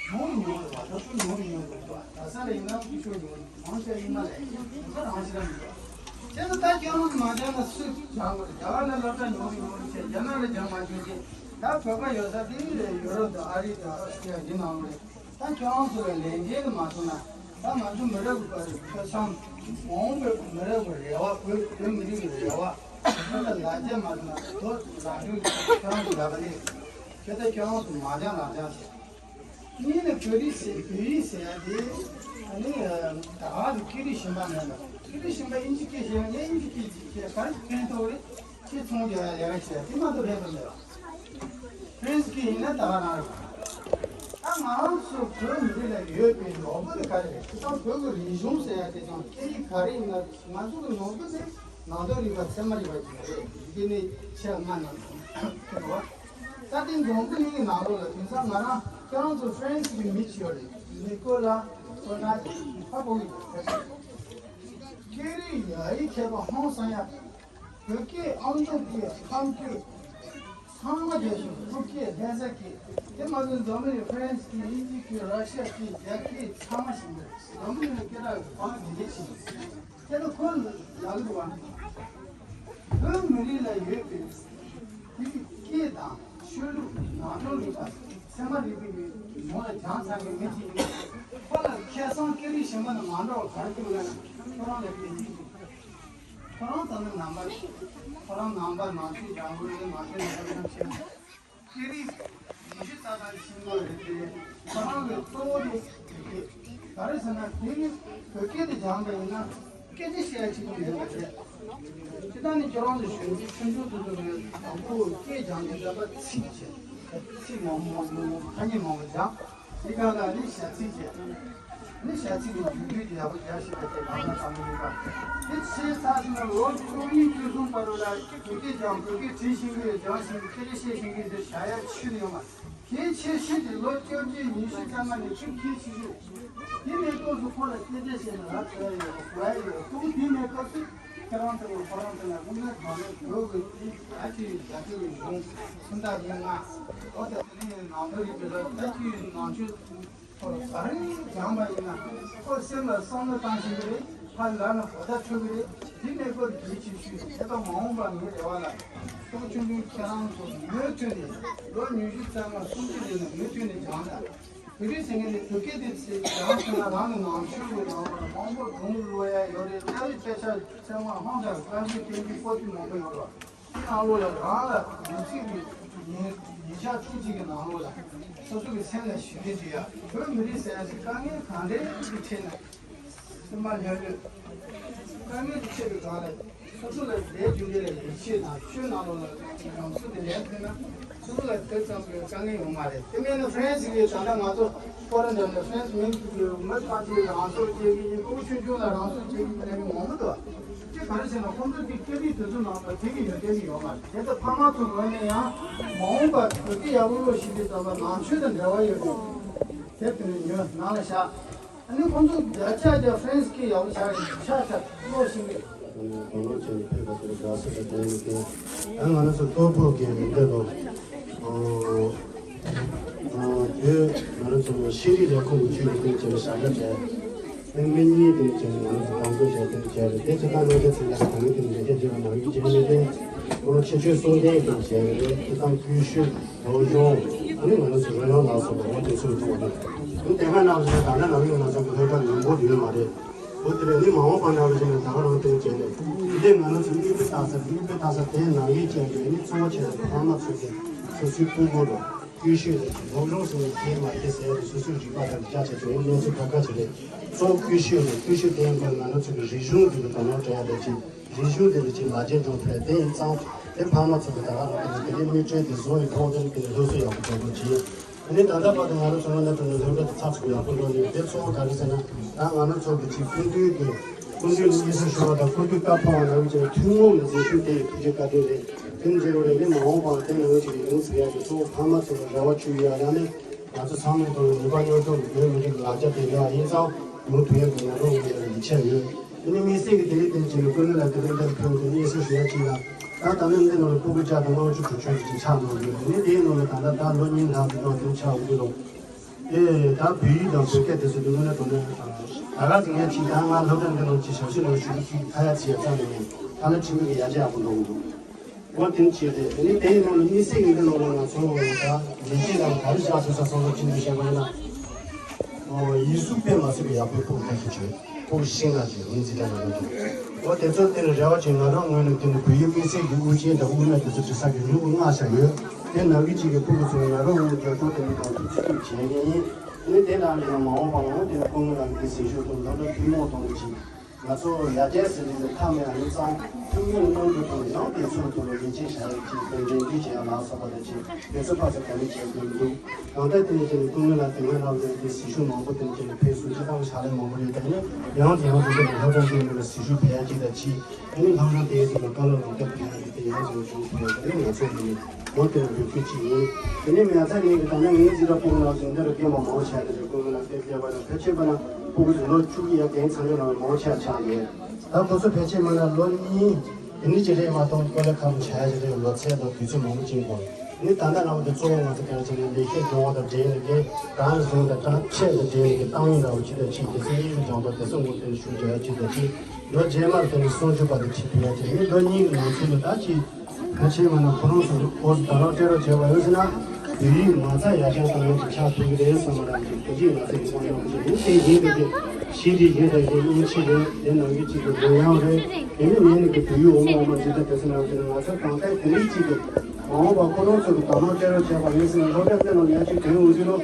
ཉུང་རུ་ཉུང་རུ་བ། སློབ་ཕྲུག་ཉུང་རུ་ཉུང་རུ་འགྲོ་བ། གྲྭ་ས་ལ་ཡིན་ན་སློབ་ཕྲུག་ཉུང་རུ་མང་ཆེ་ཡིན་ན་ལས་ཡིན་ན་རང་ཤི་རང་མི་འགྲོ་བ། བྱས་ཙང་ད་ཁྱེད་རང་ཚོ་མ་སྦྱངས་ན་སུས་སྦྱང་དགོས་རེད། རྒྱ་གར་ནས་སློབ་གྲྭ་ཉུང་རུ་ཉུང་རུ་བྱས། རྒྱ་ནག་ལ་སྦྱང་མ་བྱུང་རྗེས་ད་བོད་པ་ཡོད་ས་དེ་ཡུ་རོབ་དང་ཨ་རི་དང་ཨོ་སི་ཀྲི་ཡ་འདི་ནང་ལོགས་རེད། ད་ཁྱེད་རང་ཚོ་ལ་ལས་འགན་དུ་མ་སོང་ན། ད་ང་ཚོ་མི་རབས་ཀྱི་བར་ཐོས་བསམ་མ་འོངས་པའི་མི་རབས་ཀྱི་རེ་བ། བོད་བོད་མི་རིགས་ཀྱི་རེ་བ། ཁྱེད་ཚོ་ལ་རྒྱ་མ་སོང་ན་དོ་རང་ཚོའི་ཁྱེད་རང་ཚོ་ལ་ག་ནས་ཁྱེད་ཚོ་ཁྱེད་རང་ཚོ་མ་སྦྱང་ལ་སྦྱང་བྱས། གཉིས་ནས་བོད་རིགས་ཟེར་བོད་ཡིག་ཟེར་ཡ་དེ་ཨ་ནི་ད་ག་ཟེ་སྐད་རིགས་གཞན་པ་མེད་ལ། སྐད་རིགས་གཞན་པ་དབྱིན་ཇི་སྐད་ཤེས་ན་ངས་དབྱིན་ཇི་སྐད་ཅིག་བཤད་ག་རེ་ཕན་ཐོགས་རེད། ཁྱེད་ཚོང་རྒྱག་ཡ་ལས་ཀ་བྱེད་ཡ་དེ་མ་གཏོགས་ཕན་ཐོགས་མེད་པ། ཕ་རན་སི་སྐད་ཡིན་ན་ད་ག་རང་རེད། ད་ང་རང་ཚོ་བོད་མི་རིགས་ལ་ཡོད་པའི་ནོར་བུ་དེ་ག་རེ་རེད། དེ་ཚང་བོད་ཀྱི་རིག་གཞུང་ཟེར་ཡ་དེ་ཚང་སྐད་ཡིག་ག་རེ་ཡིན་ན་ང་ཚོ་གི་ནོར་བུ་དེ་ནང་དོན་རིག་པ་ཚད་མ་རིག་པ་ཅིག་རེད། འདི་ནི་ཆེས་སྔ་ན་ཁྱེད་རང་ད་དེ་འཛོམས་ཀྱི་ནི་ནང་ལོགས་ལ་དེང་སང་ང་རང་ཁྱེད་རང་ཚོ་ཕ་རན་སི་གི་མི་ཅིག་ཡོད་རེད། ནི་ཀོ་ལ་ཀོ་ན་ཧ་གོ་གི་འདུག་སྐད་རིགས་ཡ་ཡིག་མཁས་པ་ཧང་སང་ཡ། བོད་སྐད་ཨ་མདོ་སྐད་ཁམས་སྐད་ཚང་མ་རྒྱ་ཤོད། ཀྲུག་སྐད་ལྷ་ས་སྐད་དེ་མ་ཟད་འཛམ་བུ་གླིང་ཕ་རན་སི་སྐད་ཨིན་ཇི་སྐད་ར་ཤི་ཡ་སྐད་རྒྱ་སྐད་ཚང་མ་ཤེས་འདུག་འཛམ་བུ་གླིང་ལ་སྐད་གྲགས་ཡོད་པ་དེ་འདྲ་ཞིག་ཡིན། དེ་ལ་ཁོ་ལ་ལ་ལུག་བ། བོད་མི་རིགས་ལ་ཡོད་པའི་དེ་གི་སྐད་དང་ཆོས་ལུགས་ནང་དོན་རིག་པ་ཚད་མ་རིག་པའི་ངོ་ལ་སྦྱངས་ཚར་བའི་མི་ཅིག་ཡིན། ཁོ་ལ་ཁ་སང་སྐད་རིགས་གཞན་པ་དང་མ་འདྲ་བ་ག་རེ་བྱུང་ན་ཁོ་རང་ལ་དེ་འདྲ་ཞིག་ཁོ་རང་ད་ནི་ནང་པ་རེད། ཁོ་རང་ནང་པ་ནང་ཆོས་སྦྱང་དགོས་རེད། ནང་ཆོས་ནང་པ་ཡིན་ཕྱིན་སྐད་རིགས་ཉི་ཤུ་རྩ་ལྔ་ཤེས་དགོས་རེད་དེ། ཁོ་རང་གི་གཙོ་བོ་དེ་བོད་སྐད། ག་རེ་ཟེར་ན་དེ་ནི་བོད་སྐད་དེ་སྦྱངས་པ་ཡིན་ན་སྐད་ཆ་བཤད་ཡ་གཅིག་པུ་ཡོད་པ་རེད། སྤྱིར་བཏང་ནི་ཁྱེད་རང་ཚོ་གཞོན་སྐྱེས་ཆུང་ཆུང་དེ་ཚོ་གི་དང་པོ་སྐད་སྦྱངས་ནས་བསམ་པ་ཚིག་བྱས། ཚིག་མང་པོ་མང་པོ་ཐ་སྙད་མང་པོ་སྦྱངས། དེ་ག་ལ་ནི་བྱ་ཚིག་བྱས། ནི་བྱ་ཚིག་གི་རྒྱུད་སྡེ་ཡག་པོ་རྒྱག་ཤེས་པ་དེ་ང་ཚོ་ཚང་མ་ཡིན་པ། དེ་ཆེས་མཐའ་ཟིན་ན་ལོ་བཅུ་གཉིས་བཅུ་གསུམ་བར་དུ་ལ་བོད་སྐད་སྦྱངས། བོད་སྐད་བྲིས་ཤེས་ཀྱི་ཡོད། སྦྱངས་ཤེས་ཀྱི། སྐད་ཆ་བཤད་ཤེས་ཀྱི་ཡོད། ཟེར་བྱ་ཡ་ཆོད་ཡོད་མ། གལ་ཆེ་ཤོས་དེ་ལོ་བཅོ་བརྒྱད་ཉི་ཤུ་རྩ་ལྔ་ནས་བཅུ་བཞི་བྱེད་རྒྱུ། དེ་ནས་ལྟོས་སུ་ཁོ་ལ་སྐད་ཆ་བཤད་ན་ང་ཚོ་ཡ་ཡོད་གོ་ཡ་ཡོད། ཁོ་དེ་ནས་སྐབས་སུ་ཁྱེད་རང་ཚོ་ཁོ་རང་ཚོ་ལ་དངོས་གནས་དྲང་གནས་བོད་ཀྱི་དེ་ད་ཅི་ཡོད་རྒྱ་ཆེ་བའི་གཞུང་སུམ་རྟགས་ཉེར་ལྔ། ཨོ་ད་དེ་ནས་ནང་དོན་རིག་པའི་ལ་ད་ཅི་ཡོད་ནང་ཆོས་ཁོ་ག་རེ་སྦྱངས་པ་ཡིན་ན་ཁོ་སེམས་ལ་བསམ་བློ་བཏང་ཤེས་ཀྱི་རེད། ཕར་ལ་ན་གོ་བརྡ་འཕྲོད་ཀྱི་རེད། དེ་ནས་ཁོ་རྒྱུད་ཆེ་ཤོས་དེ་དང་མ་འོངས་པ་ངའི་རེ་བ་ལ་ཁོ་ཆུང་ཆུང་ཁྱེད་རང་ཚོ་མུ་མཐུད་ནས་ལོ་ཉི་ཤུ་རྩ་ལྔ་སུམ་ཅུ་རེ་ན་མུ་མཐུད་ནས་སྦྱངས་ན། བོད་རིགས་ཟེར་མཁན་དེ་བོད་སྐད་དེ་ཚེ་སྦྱངས་སོང་ན་རང་གི་ནང་ཆོས་ཀྱི་ནང་ལོགས་ལ་མང་པོ་སྒྲུང་ཀློག་ཡ་ཡོད་རེད། རྩ་བའི་དཔེ་ཆ་ཚད་མ་ཧང་སང་བཀའ་འགྱུར་བསྟན་འགྱུར་པོ་ཏི་མང་པོ་ཡོད་རེད། དེ་ནང་ལོགས་ལ་རང་ལ་ཡིག་ཚིག་གི་ཉིན་ཉིན་ཞག་བཅུ་གཅིག་གི་ནང་ལོགས་ལ་སོ་སོ་གི་སེམས་ལ་ཞི་བདེ་འདྲི་ཡ། བོད་མི་རིགས་ཟེར་ཡ་ཞིག་དཀའ་ངལ་གང་འདྲའི་གི་འཕྲད་ན་སེམས་པ་ལྷོད་ལྷོད། དཀའ་ངལ་དེ་འཕྲད་པའི་སྒང་ལ་སོ་སོ་ལ་ལས་རྒྱུ་འབྲས་ལ་ཡིད་ཆེས་དང་། ཆོས་ནང་ལོགས་ལ་རང་སོ་དེ་ལས་ཐུབ་ན་སོ་སོ་ལ་དེ་ཙམ་གྱི་དཀའ་ངལ་ཡོང་མ་རེད། དེ་མིན་ན་ཧྥ་རན་སི་གི་ད་ལྟ་ང་ཚོ་ཧྥོ་རན་ཌར་ལ་ཧྥ་རན་སི་མི་མི་ཁག་ཅིག་རང་སྲོག་བཅད་ཀྱི་ཡིན། ཕྲུ་གུ་ཆུང་ཆུང་ལ་རང་སྲོག་བཅད་ཀྱི་ཡིན་ལབ་མཁན་མང་པོ་འདུག་དེ་ག་རེ་ཟེར་ན་ཁོང་ཚོ་གི་སྐད་རིགས་དེ་ཚོ་ནང་ལ་དེ་གི་ཡོན་ཏན་གི་ཡོད་མ་རེད། དེ་ལྟར་ཕ་མ་ཚོ་ངོས་ནས་ཡང་མ་འོངས་པར་བོད་སྐད་ཡག་པོ་ཀློག་ཤེས་པའི་ཐོག་ལ་ནང་ཆོས་དང་འབྲེལ་བ་ཡོད་པའི་དེབ་དེ་ནས་ཉོས་ནང་ལ་བཞག་ཨ་ནི་ཁོང་ཚོ་བརྒྱ་ཆ་བརྒྱ་ཧྥ་རན་སི་སྐད་ཡག་པོ་ཆགས་ཡིན་ཆ་ཆ་ཀློག་ཤེས་ཀྱི། དགོངས་ལོག་བྱས་ནས་ཕེབས་པ་དེར་དགའ་བསུ་དང་དེ་ནས་བསྟན། ཨ་ང་རང་ཚོ་ལྟོ་ཕོག་གི་མི་འདོད་དོ། ཨོ། ཨ་དེ་ང་རང་ཚོ་ཤེས་རིག་ལས་ཁུངས་ཀྱི་ཆོས་ཀྱི་སྟེང་བྱས་ནས་བྱ་དགའ་སྤྲད། ཨ་མི་གཉིས་དེ་ནས་བྱས་ནས་ང་རང་ཚོ་བང་མཛོད་བྱས་དེ་ནས་བྱས་རེད། དེ་ཚོ་ད་ལོ་རྒྱ་ཚིག་ལ་ད་ནི་དེ་ནས་ལས་ཀ་བྱེད་པ་ནང་བཞིན་བྱས་ནས་དེ་ཁོ་ཆེ་ཆོས་གསུང་སྟེང་དེ་ནས་བྱས་རེད། དེ་དང་ཀུ་ཤུ། རོགས་གཞུང་། ཨ་ནི་ང་རང་ཚོ་རོལ་དབྱངས་ལ་སོགས་པ་འོ་དེ་ཚོ་གཏོང་བ་རེད། ཨ་ནི་དེ་སྔ་ནང་བཞིན་ད་ལྟ་ནང་བཞིན་ང་ཚོ་གི་སློབ་གྲྭ་ཡོང་སྒོ་ཡོད་མ་རེད། འོ་དེ་རེད། ཨ་ནི་མ་འོངས་པ་ནང་བཞིན་ད་ག་རང་སྟེང་བྱས་ནས་དེ་ང་རང་ཚོ་གཉིས་པའི་རྟགས་གསལ་གཉིས་པའི་རྟགས་གསལ་དེ་ནང་བཞིན་བྱས་ནས་ཨ་ནི་གཙོ་བོ་བྱས་ནས་ཕ་མ་ཚོ་གི་སོ་སོའི་སྤུ་གུ་རུ་ཀུ་ཤུ་རེད། རོགས་གཞུང་ཟེར་ནས་དེ་མ་དེ་ཟེར་ཡ་དེ་སོ་སོའི་རིག་པ་དང་རྒྱ་ཆེ་ཆེ་བའི་གནས་ཚུལ་ཁ་ཁ་ཆེ་རེད། གཙོ་བོ་ཀུ་ཤུ་རེད། ཀུ་ཤུ་དེ་ཡིན་པ་ང་རང་ཚོ་གི་རིག་གཞུང་དེ་གི་དོ་སྣང་སྤྲད་ཡ་རེད་ཅིང་། རིག་གཞུང་དེ་ལ་ཅིག་ལ་རྒྱ་འཇོག་ཐུབ་ཡ་དེ་ཡིན་ཙང་། དེ་ཕ་མ་ཚོ་གི་ད་ག་རང་དེ་ནས་དེ་ནས་མི་སྤྲོད་དེ་བཟོ་ཡི་ཐོག་དེ་ནས་དེ་ནས་སློབ་གསོ་ཡག་པོ་རྒྱག་དགོས་ཅིང་། དེ་ནས་ད་ལྟ་བར་དུ་ང་རང་ཚོ་སྔོན་ལ་དུ་ནས་སློབ་གྲྭ་དེ་ཚགས་ཚུད་ཡག་པོ་འགྲོ་ནས། དེ་གཙོ་བོ་ག་རེ་ཟེར་ན། ད་ང་རང་ཚོ་གི་ཅིག་སྐུ་མདུན་གྱི་སྐུ་མདུན་ལ་སྙན་སེང་ཞུ་བ་དང་སྐུ་མདུན་བཀའ་ཕབ་པ་ནང་བཞིན་ཐུན་མོང་གི་འཛིན་སྐྱོང་དེ་ཕུལ་རྒྱུ་བཀའ་དྲིན་རེད། དེ་འདྲ་བ་རེད། ནི་མ་འོངས་པར་དེ་ནང་བཞིན་ཡོང་ཚུལ་ཡག་གི་གཙོ་བོ་ཕ་མ་ཚོ་ལ་རེ་བ་བཅོལ་ཡ། ཡང་ནི་ང་ཚོ་ཚང་མའི་ཐོག་ནས་ནུས་པ་སྙོམས་སྒྲུབ་ཀྱིས་བོད་མི་རིགས་ལ་རྒྱ་དེ་ཡོད་ཡིན་ཙང་། ཡོང་ཐུབ་ཡོད་པའི་ང་ཚོ་ངོས་ནས་ཡིད་ཆེས་ཡོད། དེ་ནི་དམིགས་བསལ་གྱི་དེ་རིང་དེ་བྱས་ནས་སྐུ་ངོ་ལགས་ཀྱིས་ལན་བརྒྱར་ཕེབས་ཏེ་སྙན་སེང་ཞུ་ཡ་གཅིག་ལ། ད་ད་ལན་འདི་ནང་ལ་སྤུ་གུ་བརྒྱ་དང་ལྔ་བཅུ་དྲུག་ཅུ་ཅིག་ཆགས་འདུག་ཡོད། དེ་ནི་དེའི་ནང་ལ་ད་ལྟ་ད་ལོ་གཉིས་ལྷག་གི་ནང་དུ་ཆགས་འོང་གི་འདུག་དེ་ད་བོད་ཡིག་དང་བོད་སྐད་དེ་ཚོ་དེ་དངོས་གནས་དྲང་གནས་ད་ག་ཟིག་ངས་ཅིག་ད་ང་སློབ་གྲྭ་འདི་ནང་ཅིག་ཞབས་ཕྱི་ནང་ཞུགས་ཅིག་ཁ་ཡ་ཚིག་ཡ་རྩ་ནས་མེད། ད་ལ་ཁྲིམས་ཀྱི་ཡ་གྱལ་ཡག་པོ་འགྲོ་གི་འདུག་འོ་དེ་བྱས་ཏེ་དེ་ནི་དེའི་ནང་ལ་དམིགས་བསལ་གྱི་འདི་ནང་ལ་ང་ཚོ་ད་ལས་བྱེད་དང་ག་རེ་བཞག་ཟེར་ས་སོ་སོ་ཁྲིམས་ཀྱི་བཤད་པ་ཡིན་ན། ཨོ་ཡིག་གཟུགས་དཔེ་མ་སྲིད་པའི་ཡག་པོའི་ཕུགས་བརྟན་ཞིག་བྱོས། ཕུགས་ཤིང་ལ་ཞིག་ངོས་འཛིན་གྲ་ཡོད་འདུག་འོ་དེ་ཚོ་དེ་ལ་རེ་བ་བྱེད། ང་རང་ངོས་ནས་དེ་ནི་བོད་ཡིག་དམིགས་བསལ་གྱི་དབུ་ཅན་དང་དབུ་མེད་དེ་ཚོ་འབྲི་ས་གི་ལུགས་མངགས་བཞག་ཡོད། དེ་ནང་གི་གཅིག་གི་ཕུགས་ཀྱི་ཚོགས་ང་རང་ངོས་ཀྱི་ཐོག་དེ་ནི་གང་ཐུབ་ཅི་ཐུབ་བྱེད་ཀྱི་ཡིན། དེ་ནི་དེ་དང་ལས་མ་འོངས་པ་ངོས་དེ་ནི་སྐུ་ངོ་ལགས་ཀྱི་སྲི་ཞུ་དང་སློབ་གྲྭ་ཐུན་མོང་ཐོག་ནས་ཅིག་ང་ཚོ་ཡར་རྒྱས་ཟེར་ནས་མཐའ་མེད་ཨ་ནི་གཙང་ཐུན་མོང་གནང་རྒྱུ་དང་ཡང་དེ་ཚོའི་ཐོག་ལ་ལས་བྱེད་བྱ་ཡག་ཅིག་དང་འབྲེལ་མཐུད་བྱེད་ཡག་ལ་སོགས་པ་དང་ཅིག་དེ་ཚོ་ཕར་ཚུར་ག་ལེར་བྱེད་དགོས་འདུག་གང་ལྟར་དེ་ནས་ཀྱི་སྐུ་ངོ་ལ་དེ་སྔ་ལྷག་ལས་དེ་སྲི་ཞུ་མང་པོ་དེ་ནས་ཀྱི་ཕེབས་སོང་། སྤྱི་བཏང་ཕྱག་ལས་མང་པོ་ཡོད། དེ་ནས་ཡང་དེ་ཡང་དེ་ཚོ་ལྷག་ཙམ་ཞིག་འདི་ལ་སྲི་ཞུ་ཕེབས་ཡག་ཅིག་དང་ཅིག་དེ་ནས་ལྷག་ཙམ་དེའི་དེ་ལ་བཀའ་སློབ་ལམ་སྟོན་ཕེབས་ཡག་ཅིག་དེ་ཡང་དེ་ཚོ་ཕེབས་ཡག་དེ་ནས་ང་ཚོ་དེ་ནས་འོ་དེ་ལ་འབོད་སྐུལ་ཅིག་ཡིན། དེ་ནས་མ་ཚད་ངས་ཀྱི་ད་ལྟ་ངའི་འཛིན་གྲྭ་སྤུ་གུ་ནང་བཞིན་འདི་ལ་སྐྱེས་མ་མང་ཆེ་བ་དེ་ཚོ་སྐུ་ངོ་ལ་སྐད་བརྒྱབ་པ་ན་ཕལ་ཆེར་པ་ན་སྤུ་གུ་ཚོ་ལོ་བཅུ་གི་ཡར་རྒན་ཚང་ཡོད་ལ་མང་ཆེ་བ་ཆགས་ཡོད། ད་ཁོ་ཚོ་ཕལ་ཆེར་མ་ན་ལོ་གཉིས་དེ་ནས་ཅི་རེད་མ་གཏོགས་ཀོ་ལེ་ཁམ་བྱ་ཡ་ཅི་རེད་ལོ་ཚད་དང་དུས་ཚོད་མང་པོ་ཅིག་འགོར། ནི་ད་ལྟ་ལ་བ་དེ་གཙོ་བོ་ང་ཚོ་ག་རེ་བྱས་ནས་ལས་ཤེས་སྦྱོང་བ་དང་འབྲེལ་ནས་ཀྱི་གང་བཟུང་དང་གང་ཆད་དང་འབྲེལ་ནས་ཀྱི་ཏང་ཡོན་འདྲ་བོ་ཅི་དང་ཅི་དེ་ཚོ་ཡིན་སྦྱོང་དང་དེ་ཚོ་ངོ་དེ་ནས་ཞུ་བྱ་ཡ་ཅི་དང་ཅི། ལོ་རྗེས་མར་དེ་ནས་སྲུང་སྐྱོབ་པ་དང་ཁྲིད་ཕུལ་ཡ་ཅི་ནི་ལོ་གཉིས་ཀྱི་ནང་ཚུད་ལ་ད་ཅི། ཕལ་ཆེར་མ་ན་ཁོ་རང་ཚོ་འོ་ཟི་ད་རང་སྤྲད་རོགས་བྱས་པ་ཡོད་ཟེར་ན། བོད་ཡིག་མ་རྩ་ཡར་རྒྱས་གཏོང་ཡག་ཅིག་ཆགས་ཐུབ་ཀྱི་རེད་བསམ་པ་རང་གི་དེ་གཅིག་ང་ཚོ་ཡིག་དབང་ཡོད་ཀྱི་རེད། དེ་ཡིན་དུས་ཀྱི་ཤེས་རིག་ཡིན་དང་ཡིན་དབྱིན་ཇི་རེད། དེ་ནང་གི་གཅིག་གི་ལོ་ཡང་རེད། དེ་ནི་ངས་ནི་གི་བོད་ཡིག་འོ་མ་འོ་མ་འདི་ལྟ་དེ་ཚོ་ནང་གི་ང་ཚོ་གང་ལྟར་དེ་རིགས་གཅིག་གི་མ་འོངས་པ་ཁོ་རང་ཚོ་གི་ད་ནང་སྤྲད་རོགས་བྱས་པ་ཡིན་ཟེར་ན་སློབ་གྲྭ་དེ་ནང་ཡར་ཅིག་དོན་འོང་གི་ལོ།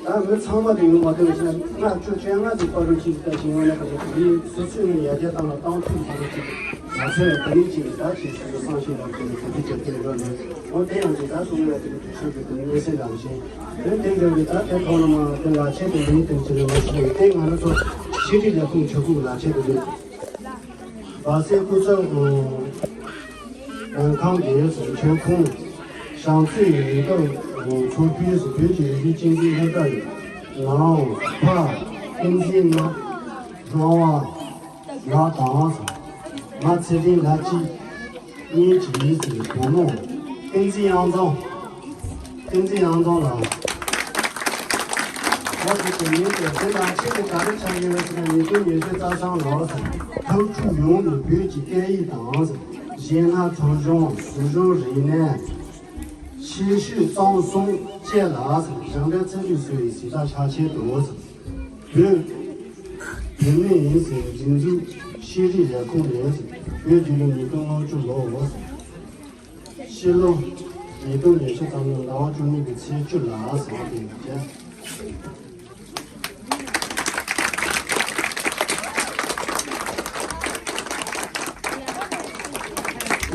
ད་མི་ཚང་མ་དེ་ཡོང་མ་ཐུབ་ཕྱིན་ལྔ་བཅུ་བཅོ་ལྔ་ཙམ་བར་དུ་ཅིག་ལྟ་ཞིང་ཡོང་ན་ཁ་ཤས་དེ་རིགས་སོ་སོའི་ནས་ཡར་རྒྱས་བཏང་ན་བཏང་ཐུབ་ཐུབ་ཅིག་ང་ཚོས་དེ་རིང་གཅིག་ད་ཅིག་སོ་སོ་བསམ་ཤེས་དང་བསྟུན་ནས་གོ་སྒྲིག་བྱེད་ཀྱི་ཡོད་ནས་འོ་དེ་ཡང་ཅིག་ད་གསུང་ཡོད་དེ་གི་དུས་ཚོད་ཀྱི་དེ་ནི་མངོན་གསལ་དང་བཞིན་དོན་དེ་འདྲ་གི་ད་དེ་ཐོག་ལ་མ་དེ་ལག་ཁྱེར་དེ་མིན་དེ་ཅི་རེད་མ་ཤེས་དེ་ང་རང་ཚོ་ཤེས་རིག་ལས་ཁུངས་ཆེ་ཁུག་ལག་ཁྱེར་དེ་རེད། སྦ་སེ་སྐུ་ཚབ་ཁང་གི་ཟུར་མཆོད་ཁང་། བྱང་རྩེ་ཡི་ཉེན་རྟོག་ཚོགས་པའི་ཟུར་བོད་ཀྱི་རིག་གནས་སྐྱིད་འཛིན་སློབ་གྲྭ་ཡི་ནང་ཕ་བསྟན་འཛིན་སྣང་བ། ལགས་དང་། ང་ཚེ་རིང་ལགས་གཅིག་གཉིས་ཀྱི་ཡིད་ཀྱི་བུ་མོ་བསྟན་འཛིན་དབྱངས་འཛོམས། བསྟན་འཛིན་དབྱངས་འཛོམས་ལགས། ང་ཚོ་དེ་ཉིན་དེ་དེ་ལ་ཆེད་དུ་ག་རེ་ཆགས་ཡོད་ཟེར་ན་ཉིས་སྟོང་ཉི་ཤུ་རྩ་གསུམ་ལོར་འཕགས་འཁྲུག་ཡོང་ནས་བོད་ཀྱི་སྐད་ཡིག་དང་གཞས་སྣ་ཁྲོམ་གཞུང་ཟོལ་གཞུང་རིག་གནས། ཆེ་ཤོས་གཙང་གསུམ་བཅས་ལ་ཟེར་རྒྱང་བསྒྲགས་ཚན་རིག་སོགས་ཀྱི་གཟིགས་ཆ་ཆ་ཆེན་དུ་ཟེར། བོད་བུད་མེད་ཡིན་ཟེར་སྒྲིག་འཛུགས་ཤེས་རིག་ལས་ཁུངས་ནས་ཟེར་བོད་རྒྱལ་ལོ་ཉིས་སྟོང་ལྔ་བཅུ་ལོ་ཟེར། ཕྱི་ལོ་ཉིས་སྟོང་ཉི་ཤུ་ཙམ་ལོ་ཟླ་བ་བཅུ་གཉིས་ཀྱི་ཚེས་བཅུ་ལ་ཟེར་བ་དེ་ཡིན་ཀྱང་།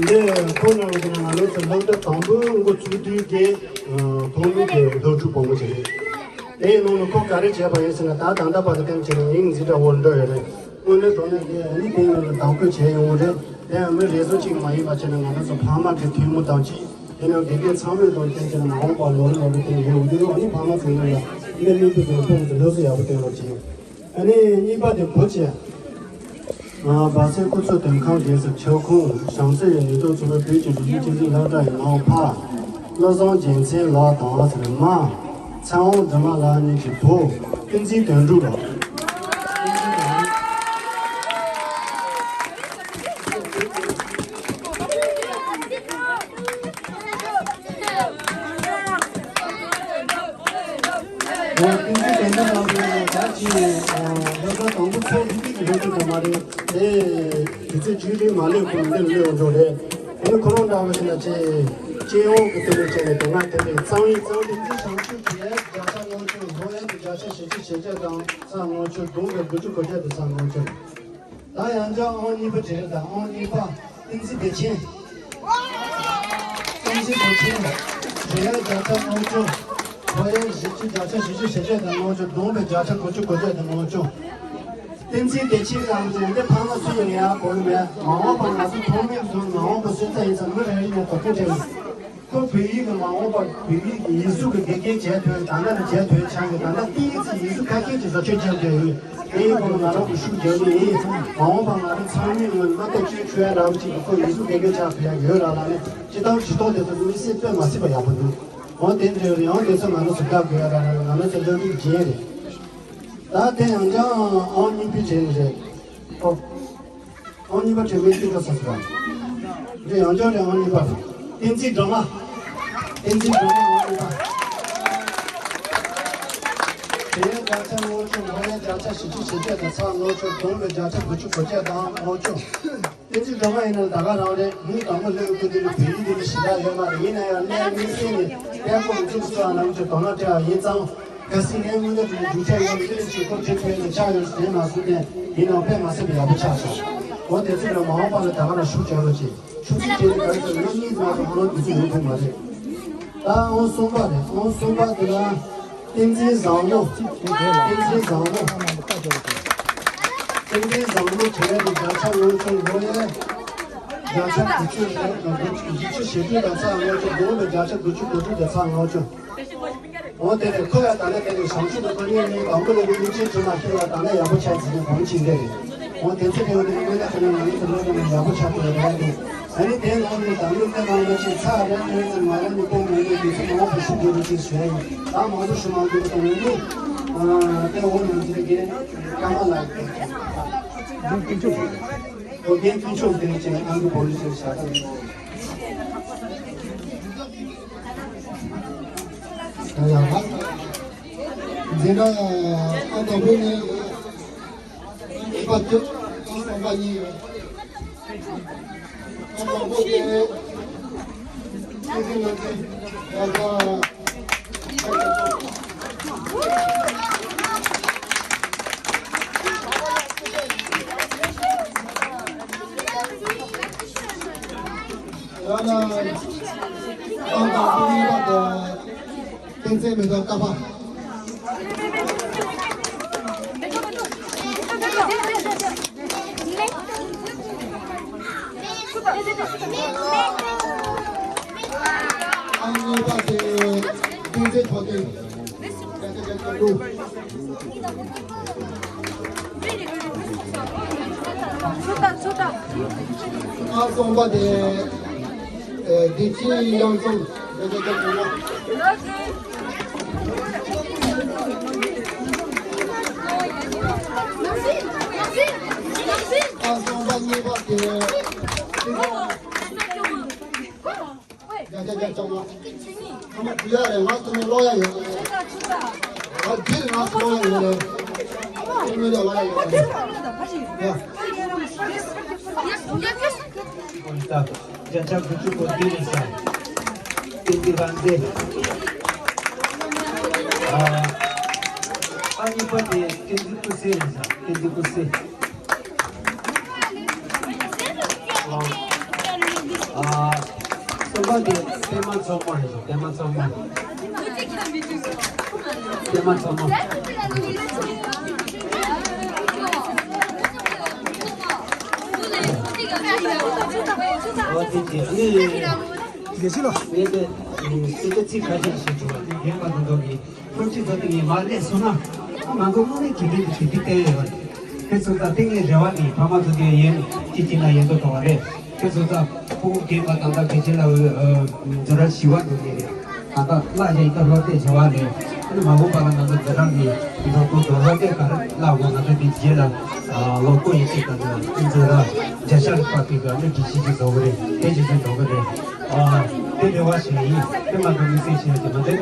འདི་ཁོང་རྣམས་ཀྱིས་ང་རང་ཚོ་སློབ་གྲྭ་དང་པོའི་འགོ་ཚུགས་དུས་ཀྱི་ཐོག་མའི་གི་སློབ་ཕྲུག་བུ་མོ་ཅིག་རེད། དེའི་ནང་ནས་ཁོ་ག་རེ་བྱས་པ་ཡིན་ཟེར་ན། ད་ད་ལྟ་བར་དུ་ཐེངས་གཅིག་ནས་ངའི་འཛིན་གྲྭ་འོག་འགྲོ་ཡོད་རེད། དངོས་གནས་དྲང་གནས་དེ་ཨ་ནི་དེ་ཡང་བདག་སྐྱོང་བྱས་ཡོང་གི་རེད། དེ་ཡང་མི་རེ་ཟུང་གཅིག་མ་ཡིན་པ་བྱས་ན་ང་རང་ཚོ་ཕ་མ་གི་ཐུན་མོང་དང་གཅིག་དེ་ནས་དགེ་རྒན་ཚང་མས་དང་བསྟན་བྱས་ན་མ་འོངས་པ་ལོ་རེ་ལོ་རེ་དེ་ཡོད་འདུག་ཨ་ནི་ཕ་མ་ཚོ་ངོས་ལ་དམིགས་བསལ་གྱི་ཕོགས་ཀྱི་སློབ་གསོ་ཡག་པོ་སྟོན་རོགས་གྱིས། ཨ་ནི་གཉིས་པ་དེ་བོད་ཀྱི་སྦ་སེ་སྐུ་ཚབ་དོན་ཁང་སྒེར་སུ་ཆེད་ཁོངས་བྱང་རྩེ་ཡི་ཉེན་རྟོག་ཚོགས་པའི་བོད་ཀྱི་རིག་གནས་སྐྱིད་འཛིན་སློབ་གྲྭ་ཡི་ནང་ཕ་བློ་བཟང་རྒྱལ་མཚན་ལགས་དང་ཟེར་མ་ཚེ་དབང་སྒྲོལ་མ་ལགས་གཉིས་ཀྱི་བུ་བསྟན་འཛིན་དོན་གྲུབ་ལགས། ཨོ་ཏིང་ཏིང་དེ་འདྲ་ལ་ད་ཅི་སློབ་གྲྭ་དང་པོ་ཚོགས་ཀྱི་ཏིང་ཏིང་ལྷོད་ཀྱི་ཙམ་མ་རེད་དེ། དུས་ཚོད་བཅུ་རེ་མ་ལོན་གོང་འདིར་སླེབས་འགྲོ་རེད། དེ་ནི་ཁོ་རང་འདྲ་བ་ཞིག་ལ་ཅེ་ཅེ་ཡོང་གི་དེ་ནས་བྱས་ནས་དེ་སྔ་དེ་ནས་གཙང་བའི་གཙང་བའི་ཏིང་ཞང་ཆུ་གི་བརྒྱ་ཆ་ལྔ་བཅུ་ལྷོ་ཡན་དུ་བརྒྱ་ཆ་བཞི་བཅུ་ཞེ་བརྒྱད་དང་ས་ལྔ་བཅུ་གདོང་གི་དགུ་བཅུ་གོ་བརྒྱད་དུ་ས་ལྔ་བཅུ། ད་ཡང་བསྐྱར་ཨང་གཉིས་པ་དྲི་རེད། ད་ཨང་གཉིས་པ་བསྟན་འཛིན་བདེ་ཆེན། བསྟན་འཛིན་བདེ་ཆེན། བྲེ་ཡ་བརྒྱ་ཆ་ལྔ་བཅུ། ཕོ་ཡ་བཞི་བཅུ་བརྒྱ་ཆ་བཞི་བཅུ་ཞེ་བརྒྱད་དང་ལྔ་བཅུ། གདོང་པའི་བརྒྱ་ཆ་དགུ་བཅུ་གོ་བརྒྱད་དང་ལྔ་བཅུ། བསྟན་འཛིན་བདེ་ཆེན་ལགས་ཀྱིས་འདི་ཕ་མ་སུ་ཡིན་ཡང་གོ་གི་མེད། མ་འོངས་པར་ང་ཚོ་ཐོག་མའི་བཟོ་མ་འོངས་པ་སུ་ཚ་ཡིན་ཙང་མི་རེ་རེ་ནས་དོ་ཁུར་སྤྲད། ཁོ་བོད་ཡིག་གི་མ་འོངས་པར་བོད་ཡིག་གི་ཡིག་གཟུགས་ཀྱི་དགེ་རྒན་བྱས་ཐོན། ད་ལྟ་ནས་བྱས་ཐོན་ཆགས་ཀྱི། ད་ལྟ་ཏིང་ཙི་ཡིག་གཟུགས་ཁ་སྐད་ཀྱི་བཟོ་བཅོས་བརྒྱབ་བསྡད་ཡོད། དེ་ཡིན་ཁོ་ལ་ང་རང་གི་ཤུགས་རྒྱབ་ནི་ཡིན། མ་འོངས་པར་ང་རང་ཚང་མས་ངོས་བློ་གཏད་བཅོལ་ཆོག་ཡ་རང་གཅིག་གི་ཁོ་ཡིག་གཟུགས་དགེ་རྒན་ཆགས་ཐུབ་ཡ་ཡོད་ར་ལ་ནི་སྤྱི་བཏང་ཇུས་གཏོགས་དེ་ཚོ་དམིགས་བསལ་དཔེ་མ་སྲིད་པ་ཡག་པོ་འདུག་འོ་དེ་འདྲ་རེད། ཡང་དེ་ཚོ་ང་རང་ཚོ་བཀག་དགོས་ཡ་ར་ར། ང་རང་ཚོ་སློབ་ཕྲུག་རྗེས་རེད། ད་དེ་ཡང་ཀྱང་ཨང་གཉིས་པའི་རྗེས་རེད། ཨོ། ཨང་གཉིས་པ་དྲན་པའི་ཅི་འགྲོ་ས་སུ་ར། འདི་ཡང་ཀྱང་རེད། ཨང་གཉིས་པ། བསྟན་འཛིན་སྒྲོལ་མ། བསྟན་འཛིན་སྒྲོལ་མ་ཨང་གཉིས་པ། དེ་བརྒྱ་ཆ་ལྔ་བཅུ། ལོ་ཡ་བརྒྱ་ཆ་བཞི་བཅུ་ཞེ་བརྒྱད་དང་ཚེག་ལྔ་བཅུ། བསྡོམས་པས་བརྒྱ་ཆ་དགུ་བཅུ་གོ་བརྒྱད་དང་ལྔ་བཅུ། བསྟན་འཛིན་སྒྲོལ་མ་ཡིན་ན་ད་ག་རང་རེད། ངས་དང་པོ་སླེབས་ཡོང་དུས་བོད་ཡིག་འདི་ནི་ཞེ་དྲག་ཡོད་མ་རེད། ཡིན་ན་ཡང་གནས་དམིགས་བསལ་ནས་དཔེ་ཁོ་མི་ཚུགས་སུ་ཨ་ནམ་གྱི་དོ་སྣང་སྤྲད་པ་ཡིན་ཙང་། གལ་སྲིད་ངས་དངོས་གནས་དྲང་གནས་རྒྱུ་ཆ་ཡོད་ན་འདི་ནི་ཅིག་ཁོ་དེ་ཐོས་ནས་ཆགས་ཡོད་ཟེར་མ་སོང་སྟེ། ཡིན་ནའང་དཔེ་མ་སྲིད་པའི་ཡག་པོ་ཆགས་སོང་། འོ་དེ་ཚོ་ལ་མ་འོངས་པ་ལ་ད་ག་རང་ཤུགས་རྒྱག་རོགས་བྱེད། ཤུགས་ཆེ་བྱས་ནས་ག་རེ་ཟེར་ན་ལོ་གཉིས་མ་གཏོགས་ང་རང་དུས་ཚོད་ཡོད་ཐུབ་མ་རེད། ད་ཨང་གསུམ་པ་རེད། ཨང་གསུམ་པ་དེ་ལ། བསྟན་འཛིན་བཟང་མོ། བསྟན་འཛིན་བཟང་མོ། བསྟན་འཛིན་བཟང་མོ་བྱས་ཏེ་བརྒྱ་ཆ་ལྔ་བཅུ། ལོ་ཡ་བརྒྱ་ཆ་དགུ་བཅུ་རེད། དགུ་བཅུ། བཞི་བཅུ་ཞེ་དྲུག་དང་ཚེག་ལྔ་བཅུ། བསྡོམས་པས་བརྒྱ་ཆ་དགུ་བཅུ་གོ་དྲུག་དང་ཚེག་ལྔ་བཅུ། འོ་དེ་རེད། ཁོ་ཡང་ད་ནས་དེ་རེད། བྱང་ཆུབ་ཏུ་ཁོ་གཉིས་ནི་དང་པོ་ལས་ཀྱི་གླུ་ཆེན་དྲི་མ་ཁྱེར་བ་ད་ནས་ཡག་པོ་ཆགས་ཟིན་ནས་གོང་ཕྱིན་དེ་རེད། འོ་དེ་ཚེ་དེ་བ་དེ་ནི་དངོས་གནས་དྲང་གནས་ང་ཚོ་སློབ་གྲྭ་ནས་ཡག་པོ་ཆགས་ཐུབ་ཡ་རེད། ཨ་ནི་དེ་ནང་ནས་དང་པོ་དེ་ནང་ལ་ཅིག་ཚ་རེད། ཨ་ནི་ང་རང་ནི་དཔེ་མང་པོ་དུས་ཚོད་མང་པོ་ཞིག་འགྲོ་རུ་ཅིག་བཟོས་ཡིན། ད་མང་པོ་ཞིག་མང་པོ་དང་ནི་དེ་འོ་ནང་ཚེ་དེ་ཀ་མ་ལ་ཡོད། འོ་དེ་དཀོན་མཆོག་དེ་ནི་ཅིག་ཨང་ཀི་བོ་ལི་ཅིག་བྱ་ཐུབ། ཡ་ཡ། འཛིན་གྲྭ་ཨང་དང་པོ་ནས་གཉིས་པ་དེ་ཨང་གསུམ་པ་གཉིས་ཡོད། ཨང་དང་པོ་དེ་ཨང་གསུམ་པ་དེ་ཡ་ཡ། ཡང་ན་ཨང་དང་པོ་གཉིས་པ་དེ། བསྟན་འཛིན་མེ་ཏོག་ཀ་པ། ཨང་གཉིས་པ་དེ་བསྟན་འཛིན་ཐོག་ལྡན། ཨང་གསུམ་པ་དེ། ཨེ། བདེ་སྐྱིད་གཡང་འཛོམས། བདེ་སྐྱིད་གཡང་འཛོམས། ཨང་གསུམ་པ་གཉིས་པ་དེ། བརྒྱ་ཆ་བརྒྱ་བཅོ་ལྔ། ཨ་མ་དུས་ཡག་རེད། ང་ཚོ་ནས་ཀློག་ཡག་ཡོད་རེད། ང་འདིར་ང་ཚོ་ཀློག་ཡག་ཡོད་རེད། དངོས་གནས་ཀློག་ཡག་ཡོད་རེད། ཡ། ད་བརྒྱ་ཆ་དགུ་བཅུ་གོ་བདུན་རེད་ས། བསྟན་འཛིན་རང་བཙན། ཨ། ཨ་གཉིས་པ་དེ་བསྟན་འཛིན་སྐུ་སྲས་རེད་ས། བསྟན་འཛིན་སྐུ་སྲས། ཨ། གསུམ་པ་དེ་པད་མ་མཚོ་མོ་རེད། པད་མ་མཚོ་མོ། པད་མ་མཚོ་མོ། ཨོ་དེ་དེ་ཨ་ནི། དགེ་བཤེས་ལགས། ངས་དེ་སྐད་ཆ་ཚིག་ཁ་ཤས་ཞིག་བྱུང་བ་དེ་རྒན་པ་དང་འགྲོགས་ཀྱིས། སློབ་ཁྲིད་ཚོ་དེ་ངས་མར་སླེབས་སོང་ན། ང་ཚོ་དངོས་གནས་དགེ་རྒན་དེ་དེ་དེ་བསྟན་ཡོད་རེད། དེ་ཚོ་ད་ལྟ་ངའི་རེ་བ་ནི་ཕ་མ་ཚོ་དེ་ཡིན་གཅིག་གཅིག་ན་ཡིན་མདོག་མདོག་རེད། དེ་ཚོ་ད་ཕྲུ་གུ་རྒན་པ་དང་ད་དགེ་ཆེ་ལ་འཛིན་གྲྭ་བཞི་པ་འགྲོ་གི་རེད། ད་ལྟ་བསླབ་བྱ་ཡིན་ད་སློབ་དེབ་བྱ་བ་ནས་ཨ་ནི་མ་འོངས་པ་ལ་ང་ཚོ་འཛིན་གྲྭ་ནས་མདོག་མདོག་མདོག་སློབ་དེབ་ག་རེ་བསླབ་དགོས། ང་ཚོ་དེ་རྗེས་ལ་ལོ་ཀོ་ཡིན་ཚེ་ད་ལྟ་འཛིན་གྲྭ་བརྒྱ་ཆ་རེ་ཕར་ཕུལ་དགོས། ཨ་ནི་སྒྲིག་གཞི་ཅིག་བཟོ་གི་རེད། དེ་ཅིག་ཅིག་འགྲོ་གི་རེད། ཨ། དེ་རེ་བ་ཞིག་ཡིན། དེ་མ་གཏོགས་དམིགས་བསལ་ཞིག་ཡོད་ཀྱི་མ་རེད།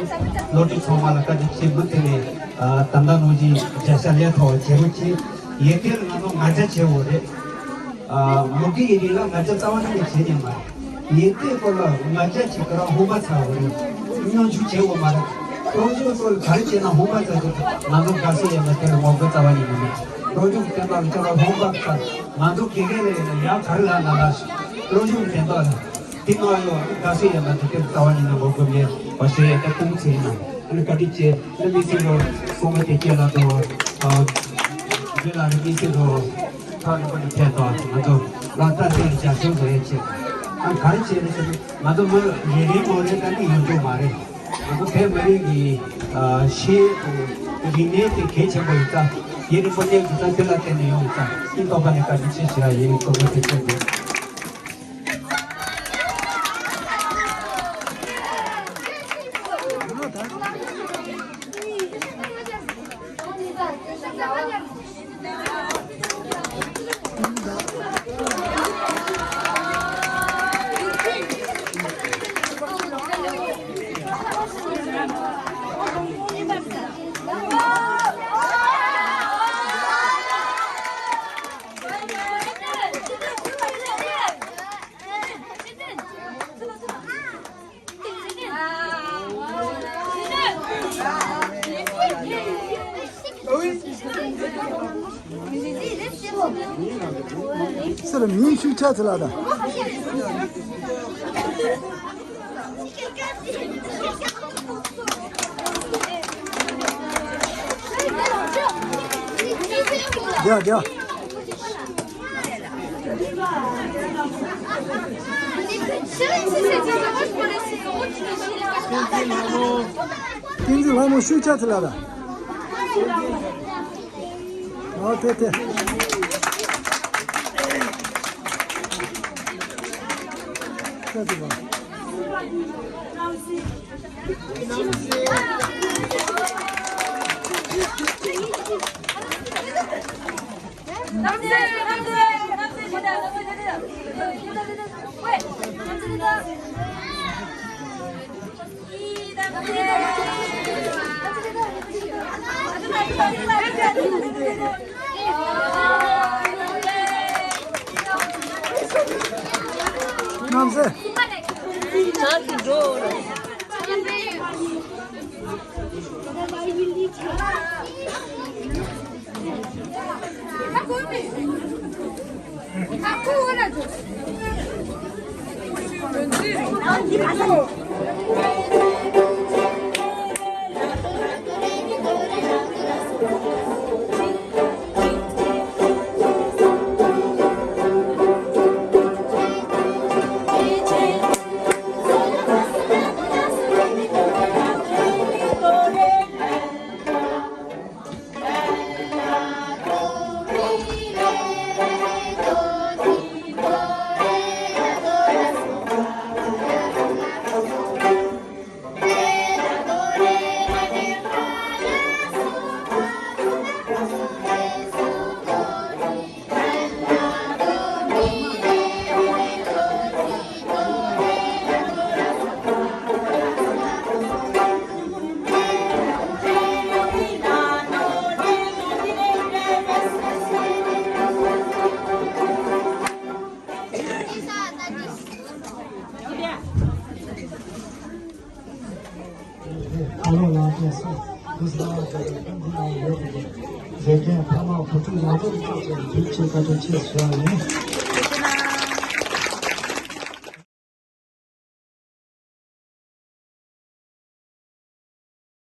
སློབ་ཕྲུག་ཚང་མ་ལ་བཀའ་དྲིན་ཆེ། མུ་མཐུད་ནས་ཨ་ད་ལྟ་ནང་བཞིན་བརྒྱ་ཆ་ལས་མཐོ་བ་བྱེད་རོགས་གྱིས། ཡིན་དེ་ལ་ང་ཚོ་ང་རྒྱལ་བྱེད་དགོས་རེད། ཨ། མུ་གེ་ཡིན་དེ་ལ་ང་རྒྱལ་རྩ་བ་ནས་བྱེད་ཉན་མ་རེད། ཡིན་དེ་སྐོར་ལ་ང་རྒྱལ་བྱེད་ཀྱི་རང་ཧོན་པ་ཚ་དགོས་རེད། སྙོན་འཛུགས་བྱེད་དགོས་མ་རེད། རང་ཚོའི་སྐོར་ལ་ག་རེ་བྱས་ན་ཧོན་པ་ཚ་དགོས། ང་ཚོ་དགའ་ས་ཡོད་མ་དེ་ལ་ངོ་རྒོལ་རྩ་བ་ནས་མི་ནུས། རང་ཚོའི་སྟེང་ལ་ཁྱོད་ལ་ཧོན་པ་ཚ། ང་ཚོ་དགེ་རྒན་ལ་ཡིན་ན་ཡང་ག་རེ་ལ་ན་ལ་ཞིག་རང་ཚོའི་སྟེང་ལ། དེ་ནང་ཡོད་དགའ་སེ་ཡོད་མ་དེ་དེར་ལྟ་བ་ཉིད་ནས་ངོ་རྒོལ་མེད་པ་ཞེས་ཡང་ད་ཁུངས་བཙན་ཡིན། ཨ་ནི་བཀའ་དྲིན་ཆེ། ཨ་ནི་དམིགས་བསལ་ལོ་སོང་བ་དེ་སྐྱེས་ལ་དོ། ཨ། རྗེས་ལ་ནི་དམིགས་བསལ་ལོ་ཐག་རིང་པོ་ནས་ཕེབས་དང་ང་ཚོ་ལ་ད་དེ་ལ་རྒྱབ་སྐྱོར་བཟོ་ཡས་ཆེད། ཨ་ནི་ག་རེ་བྱས་ནས་ཟེར་ན་ང་ཚོ་མི་རེ་རེ་ངོ་རེ་ད་ནི་ཡོང་རྒྱུ་མ་རེད། ང་ཚོ་བོད་མི་རིགས་ཀྱི་ཨ་ཤེས་རིག་གནས་དེ་གལ་ཆེན་པོ་ཡིན་ཙང་ཡུན་རིང་པོ་གནས་དགོས་ཙང་དེ་ལ་བརྟེན་ནས་ཡོང་ཙང་སྙིང་ཐག་པ་ནས་བཀའ་དྲིན་ཆེ་ཞུ་ཡ་ཡིན། སྐུ་ངོ་ཐུགས་རྗེ་ཆེ། སེར་མིན་ཤུགས་ཆ་ཚེ་ལ་དང་། རྒྱ་རྒྱ། བསྟན་འཛིན་ལྷ་མོ་ཤུགས་ཆ་ཚེ་ལ་དང་། ཨ་ཐེ་ཐེ། ཁྱོད་ཀྱི་བ། རྣམ་སྲས། ཁ་ལོ་ལགས་ཀྱིས་སུ་འདི་ཟ་བ་དེ་ལ་ཀུན་གྱི་ནང་ཡོད་པའི་མཛེས་རྒྱན་ཕ་མ་བུ་ཕྲུག་ཡང་དག་ཏུ་ཕྱོགས་ཀྱི་འདུས་བྱས་བཀའ་དྲིན་ཆེ་ཞུ་བ་ཡིན།